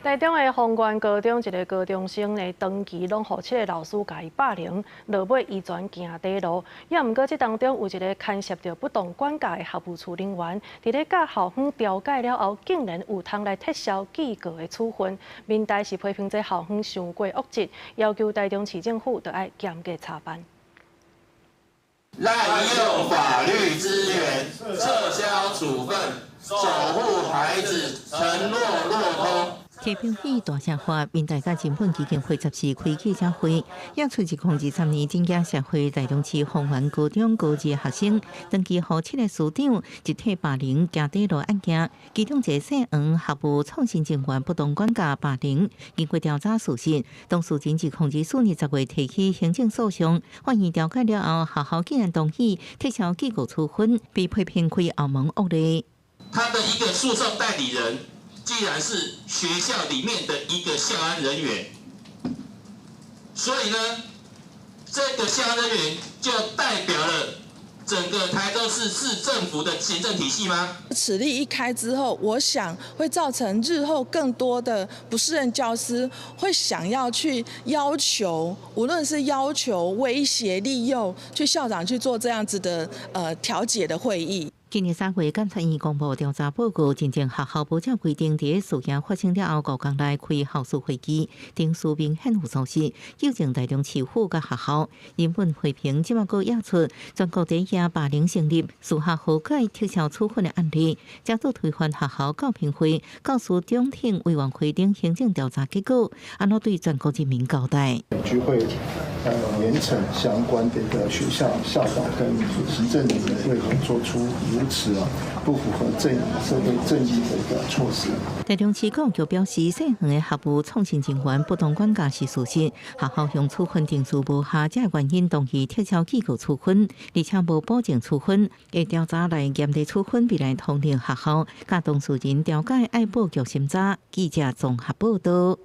台中的豐原高中一个高中生呢，長期攏予七个老師共伊霸凌，落尾伊全行短路。也毋過這當中有一个牽涉著不當管教的學務處人員，佇咧佮校方調解了後，竟然有通來撤銷記過的處分。民代是批評這校方傷過惡質，要求台中市政府著愛嚴格查辦。濫用法律資源，撤銷處分，守護孩子，承諾落空。提標起大聲話，民代佮人本基金會十四開記者會，也出2023年增加社會台中市豐原高中高二學生，長期予七个師長集體霸凌行短路案件，其中一个姓黃學務創新人員不當管教霸凌，經過調查屬實，當事人2024年10月提起行政訴訟，法院調解了後，學校竟然同意撤銷記過處分，被批評開後門惡例。他的一個訴訟代理人，既然是學校裡面的一個校安人員，所以呢，這個校安人員就代表了整個台中市市政府的行政體系嗎？此例一開之後，我想會造成日後更多的不適任教師會想要去要求，無論是要求、威脅、利誘，去校長去做這樣子的調解的會議。今年3月，監察院公布調查報告，真正學校無照規定，佇事件發生了後5工內開校事會議，定書明顯有疏失，糾正台中市府佮學校。人本批評，這馬閣惹出全國第一霸凌成立，私下和解撤銷處分的案例，這做推翻學校教評會、教師中庭委員會等行政調查結果，按怎對全國人民交代？局會嚴懲相關的一個學校校長跟行政人員為何做出如此不符合正社會正義的一個措施。台中市教育局表示，姓黃的學務創新人員不當管教是事實，學校用處分程序無效，這個原因同意撤銷記過處分，而且無保證處分，會調查來嚴厲處分，未來通令學校佮當事人調解愛布局審查。記者綜合報道。